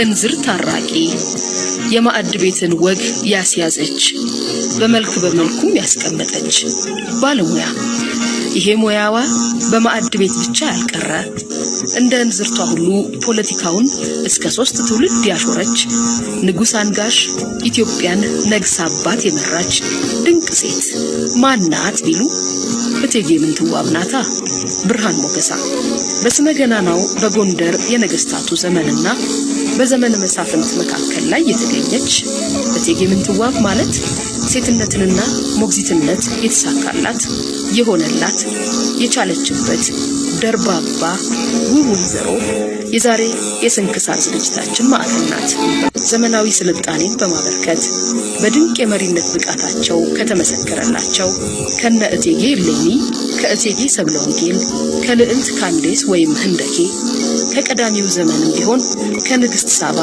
እንዝርት አራቂ፣ የማዕድ ቤትን ወግ ያስያዘች፣ በመልክ በመልኩም ያስቀመጠች ባለሙያ። ይሄ ሙያዋ በማዕድ ቤት ብቻ ያልቀረ፣ እንደ እንዝርቷ ሁሉ ፖለቲካውን እስከ 3 ትውልድ ያሾረች፣ ንጉሥ አንጋሽ ኢትዮጵያን ነግሳባት የመራች ድንቅ ሴት ማናት ቢሉ እቴጌ ምንትዋብ ናታ። ብርሃን ሞገሳ በስመ ገናናው በጎንደር የነገስታቱ ዘመንና በዘመነ መሳፍንት መካከል ላይ የተገኘች እቴጌ ምንትዋብ ማለት ሴትነትንና ሞግዚትነት የተሳካላት፣ የሆነላት፣ የቻለችበት ደርባባ ውብ ወይዘሮ የዛሬ የስንክሳር ዝግጅታችን ማዕከል ናት። ዘመናዊ ስልጣኔን በማበርከት በድንቅ የመሪነት ብቃታቸው ከተመሰከረላቸው ከነ እቴጌ እሌኒ፣ ከእቴጌ ሰብለ ወንጌል፣ ከልዕልት ካንዴስ ወይም ህንደኬ፣ ከቀዳሚው ዘመንም ቢሆን ከንግስት ሳባ፣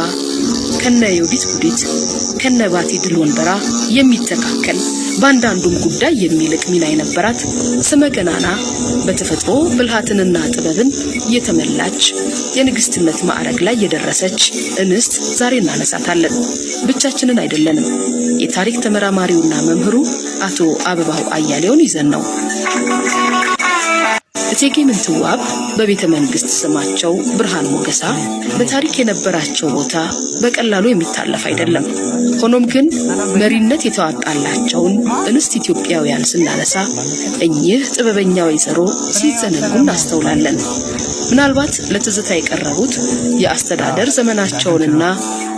ከነ ዮዲት ጉዲት፣ ከነ ባቲ ድል ወንበራ የሚተካከል፣ በአንዳንዱም ጉዳይ የሚልቅ ሚና የነበራት ስመ ገናና፣ በተፈጥሮ ብልሃትንና ጥበብን የተመላች፣ የንግስትነት ማዕረግ ላይ የደረሰች እንስት ዛሬ እናነሳታለን። ብቻችንን አይደለንም። የታሪክ ተመራማሪውና መምህሩ አቶ አበባው አያሌውን ይዘን ነው። እቴጌ ምንትዋብ በቤተ መንግስት ስማቸው ብርሃን ሞገሳ በታሪክ የነበራቸው ቦታ በቀላሉ የሚታለፍ አይደለም። ሆኖም ግን መሪነት የተዋጣላቸውን እንስት ኢትዮጵያውያን ስናነሳ እኚህ ጥበበኛ ወይዘሮ ሲዘነጉ እናስተውላለን። ምናልባት ለትዝታ የቀረቡት የአስተዳደር ዘመናቸውንና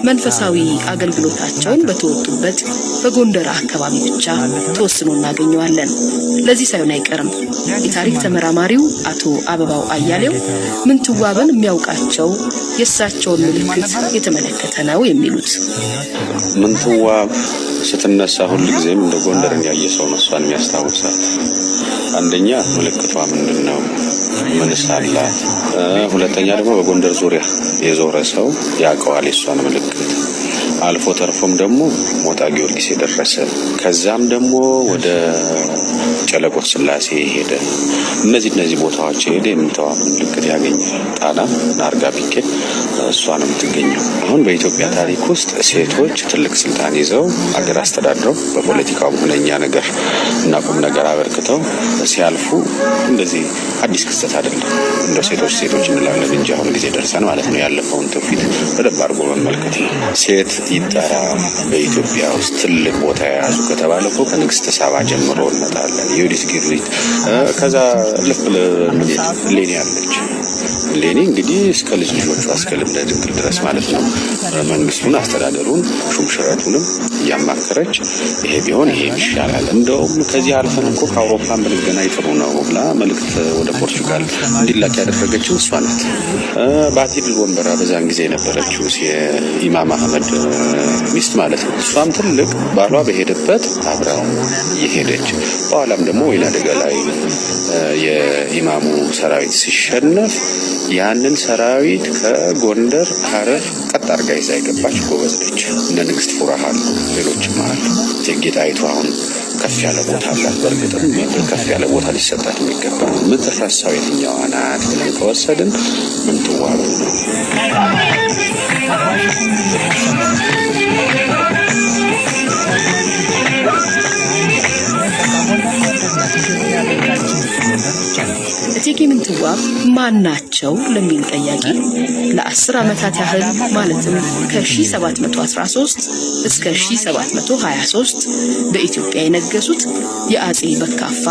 መንፈሳዊ አገልግሎታቸውን በተወጡበት በጎንደር አካባቢ ብቻ ተወስኖ እናገኘዋለን። ለዚህ ሳይሆን አይቀርም የታሪክ ተመራማሪው አቶ አበባው አያሌው ምንትዋብን የሚያውቃቸው የእሳቸውን ምልክት የተመለከተ ነው የሚሉት። ምንትዋብ ስትነሳ ሁልጊዜም እንደ ጎንደርን ያየ ሰው ነው እሷን የሚያስታውሳት። አንደኛ ምልክቷ ምንድን ነው? ምንስ አላት? ሁለተኛ ደግሞ በጎንደር ዙሪያ የዞረ ሰው ያውቀዋል የእሷን ምልክት። አልፎ ተርፎም ደግሞ ሞጣ ጊዮርጊስ የደረሰ፣ ከዛም ደግሞ ወደ ጨለቆት ስላሴ የሄደ፣ እነዚህ ቦታዎች የሄደ የምንትዋብን ምልክት ያገኛል። ጣና ናርጋ ቢኬድ እሷ ነው የምትገኘው። አሁን በኢትዮጵያ ታሪክ ውስጥ ሴቶች ትልቅ ስልጣን ይዘው፣ አገር አስተዳድረው፣ በፖለቲካውም ሁነኛ ነገር እና ቁም ነገር አበርክተው ሲያልፉ እንደዚህ አዲስ ክስተት አይደለም። እንደው ሴቶች ሴቶች እንላለን እንጂ አሁን ጊዜ ደርሰን ማለት ነው። ያለፈውን ትውፊት በደንብ አድርጎ መመልከት ነው። ሴት ይጠራ በኢትዮጵያ ውስጥ ትልቅ ቦታ የያዙ ከተባለ እኮ ከንግስት ሳባ ጀምሮ እንመጣለን። የዮዲት ጉዲት፣ ከዛ ልፍ እሌኒ አለች። እሌኒ እንግዲህ እስከ ልጅ ልጆቿ እስከ ልብነ ድንግል ድረስ ማለት ነው መንግስቱን፣ አስተዳደሩን፣ ሹምሽረቱንም እያማከረች ይሄ ቢሆን ይሄ ይሻላል፣ እንደውም ከዚህ አልፈን እኮ ከአውሮፓን ብንገናኝ ጥሩ ነው ብላ መልእክት ወደ ፖርቹጋል እንዲላክ ያደረገችው እሷ ናት። ባቲ ድል ወንበራ በዛን ጊዜ የነበረችው የኢማም አህመድ ሚስት ማለት ነው። እሷም ትልቅ ባሏ በሄደበት አብራው እየሄደች፣ በኋላም ደግሞ ወይና ደጋ ላይ የኢማሙ ሰራዊት ሲሸነፍ ያንን ሰራዊት ከጎንደር ሀረር ቀጥ አድርጋ ይዛ የገባች ጎበዝ ነች። እነ ንግስት ፉራህ አሉ፣ ሌሎችም አሉ። እቴጌ ጣይቱ አሁን ከፍ ያለ ቦታ አላት። በእርግጥም ከፍ ያለ ቦታ ሊሰጣት የሚገባ ነው። የምትረሳው የትኛዋ ናት ብለን ከወሰድን ምንትዋብ ነው። እቴጌ ምንትዋብ ማን ናቸው ለሚል ጠያቂ ለ10 ዓመታት ያህል ማለትም ከ1713 እስከ 1723 በኢትዮጵያ የነገሱት የአጼ በካፋ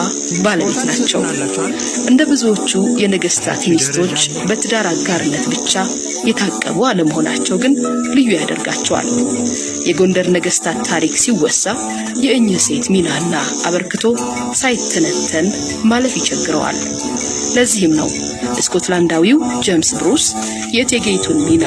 ባለቤት ናቸው። እንደ ብዙዎቹ የነገስታት ሚስቶች በትዳር አጋርነት ብቻ የታቀቡ አለመሆናቸው ግን ልዩ ያደርጋቸዋል። የጎንደር ነገስታት ታሪክ ሲወሳ የእኚህ ሴት ሚናና አበርክቶ ሳይተነተን ማለፍ ይቸግረዋል። ለዚህም ነው ስኮትላንዳዊው ጄምስ ብሩስ የእቴጌይቱን ሚና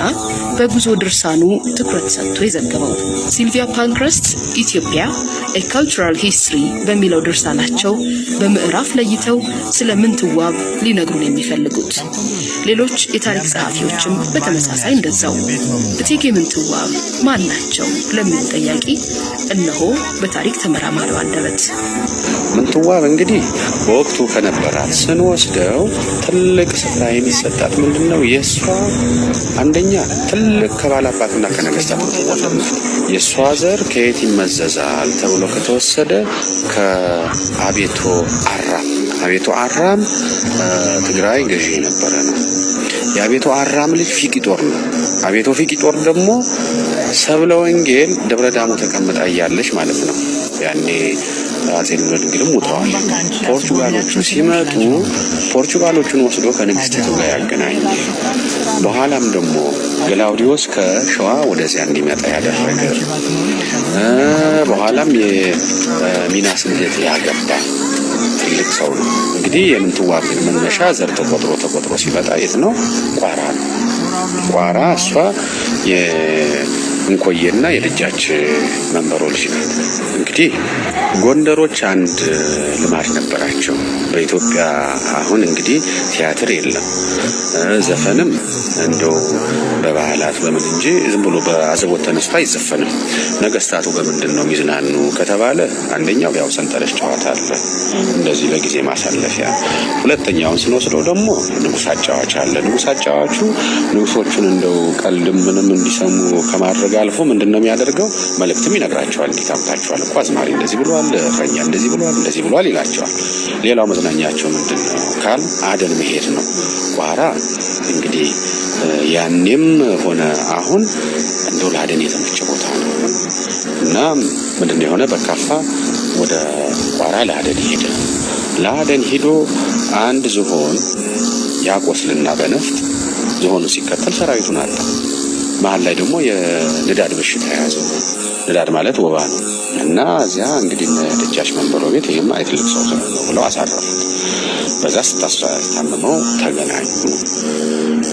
በጉዞ ድርሳኑ ትኩረት ሰጥቶ የዘገበው። ሲልቪያ ፓንክረስት "Ethiopia: A Cultural History" በሚለው ድርሳናቸው በምዕራፍ ለይተው ስለ ምንትዋብ ሊነግሩን የሚፈልጉት። ሌሎች የታሪክ ጸሐፊዎችም በተመሳሳይ እንደዛው። እቴጌ ምንትዋብ ማን ናቸው ለሚል ጠያቂ እነሆ በታሪክ ተመራማሪው አንደበት። ምንትዋብ እንግዲህ በወቅቱ ከነበራት ስንወስደው ትልቅ ስፍራ የሚሰጣት ምንድን ነው? የእሷ አንደኛ ትልቅ ከባላባትና ከነገስታት ምትወለድ ናት። የእሷ ዘር ከየት ይመዘዛል ተብሎ ከተወሰደ ከአቤቶ አራም። አቤቶ አራም ትግራይ ገዢ የነበረ ነው። የአቤቶ አራም ልጅ ፊቂጦር ነው። አቤቶ ፊቂጦር ደግሞ ሰብለ ወንጌል ደብረ ዳሞ ተቀምጣ እያለች ማለት ነው። ያኔ አጼ ልብነ ድንግልም ሞተዋል። ፖርቹጋሎቹ ሲመጡ ፖርቹጋሎቹን ወስዶ ከንግስቲቱ ጋር ያገናኘ፣ በኋላም ደግሞ ገላውዲዮስ ከሸዋ ወደዚያ እንዲመጣ ያደረገ፣ በኋላም የሚናስን እህት ያገባ ትልቅ ሰው ነው። እንግዲህ የምንትዋብ መነሻ ዘር ተቆጥሮ ተቆጥሮ ሲመጣ የት ነው? ቋራ ነው። ቋራ እሷ የእንኮዬና የደጃች መንበሮ ልጅ ናት። እንግዲህ ጎንደሮች አንድ ልማድ ነበራቸው። በኢትዮጵያ አሁን እንግዲህ ቲያትር የለም፣ ዘፈንም እንደው በባህላት በምን እንጂ ዝም ብሎ በአዘቦት ተነስቶ አይዘፈንም። ነገስታቱ በምንድን ነው የሚዝናኑ ከተባለ አንደኛው ያው ሰንጠረዥ ጨዋታ አለ፣ እንደዚህ ለጊዜ ማሳለፊያ። ሁለተኛውን ስንወስደው ደግሞ ንጉስ አጫዋች አለ። ንጉስ አጫዋቹ ንጉሶቹን እንደው ቀልድም ምንም እንዲሰሙ ከማድረግ አልፎ ምንድን ነው የሚያደርገው? መልእክትም ይነግራቸዋል። እንዲህ ታምታችኋል እኮ፣ አዝማሪ እንደዚህ ብሏል፣ እረኛ እንደዚህ ብሏል፣ እንደዚህ ብሏል ይላቸዋል። ሌላው መዝናኛቸው ምንድን ነው ካል አደን መሄድ ነው። ቋራ እንግዲህ ያኔም ሆነ አሁን እንደው ለአደን የተመቸ ቦታ ነው እና ምንድን ነው የሆነ፣ በካፋ ወደ ቋራ ለአደን ሄደ። ለአደን ሂዶ አንድ ዝሆን ያቆስልና በነፍጥ ዝሆኑ ሲከተል ሰራዊቱን አጣ። መሀል ላይ ደግሞ የንዳድ በሽታ የያዘው፣ ንዳድ ማለት ወባ ነው፣ እና እዚያ እንግዲህ ደጃች መንበሮ ቤት ይሄማ የትልቅ ሰው ነው ብለው አሳረፉት። በዛ ስታስታምመው ተገናኙ።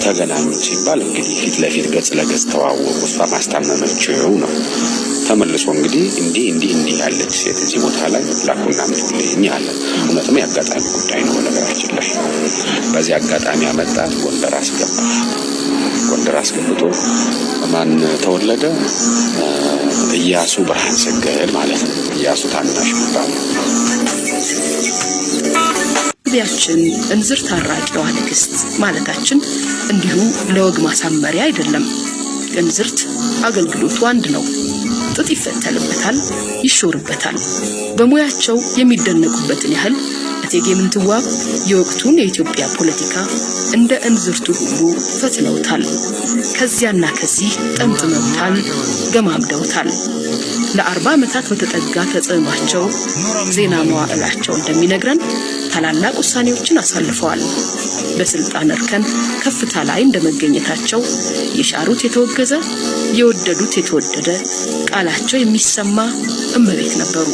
ተገናኙ ሲባል እንግዲህ ፊት ለፊት ገጽ ለገጽ ተዋወቁ። እሷ ማስታመመችው ነው። ተመልሶ እንግዲህ እንዲህ እንዲህ እንዲህ ያለች ሴት እዚህ ቦታ ላይ ላኩና አምጡልኝ አለ። እውነትም የአጋጣሚ ጉዳይ ነው። በነገራችን ላይ በዚህ አጋጣሚ አመጣት፣ ጎንደር አስገባ። ጎንደር አስገብቶ ማን ተወለደ? ኢያሱ ብርሃን ሰገድ ማለት ነው። ኢያሱ ታናሽ የሚባለው። ቢያችን እንዝርት አራቂዋ ንግስት ማለታችን እንዲሁ ለወግ ማሳመሪያ አይደለም። እንዝርት አገልግሎቱ አንድ ነው። ጥጥ ይፈተልበታል፣ ይሾርበታል። በሙያቸው የሚደነቁበትን ያህል እቴጌ ምንትዋብ የወቅቱን የኢትዮጵያ ፖለቲካ እንደ እንዝርቱ ሁሉ ፈትለውታል። ከዚያና ከዚህ ጠምጥመውታል፣ ገማምደውታል። ለ40 ዓመታት በተጠጋ ተጽዕኗቸው ዜና መዋዕላቸው እንደሚነግረን ታላላቅ ውሳኔዎችን አሳልፈዋል። በስልጣን እርከን ከፍታ ላይ እንደመገኘታቸው የሻሩት የተወገዘ፣ የወደዱት የተወደደ፣ ቃላቸው የሚሰማ እመቤት ነበሩ።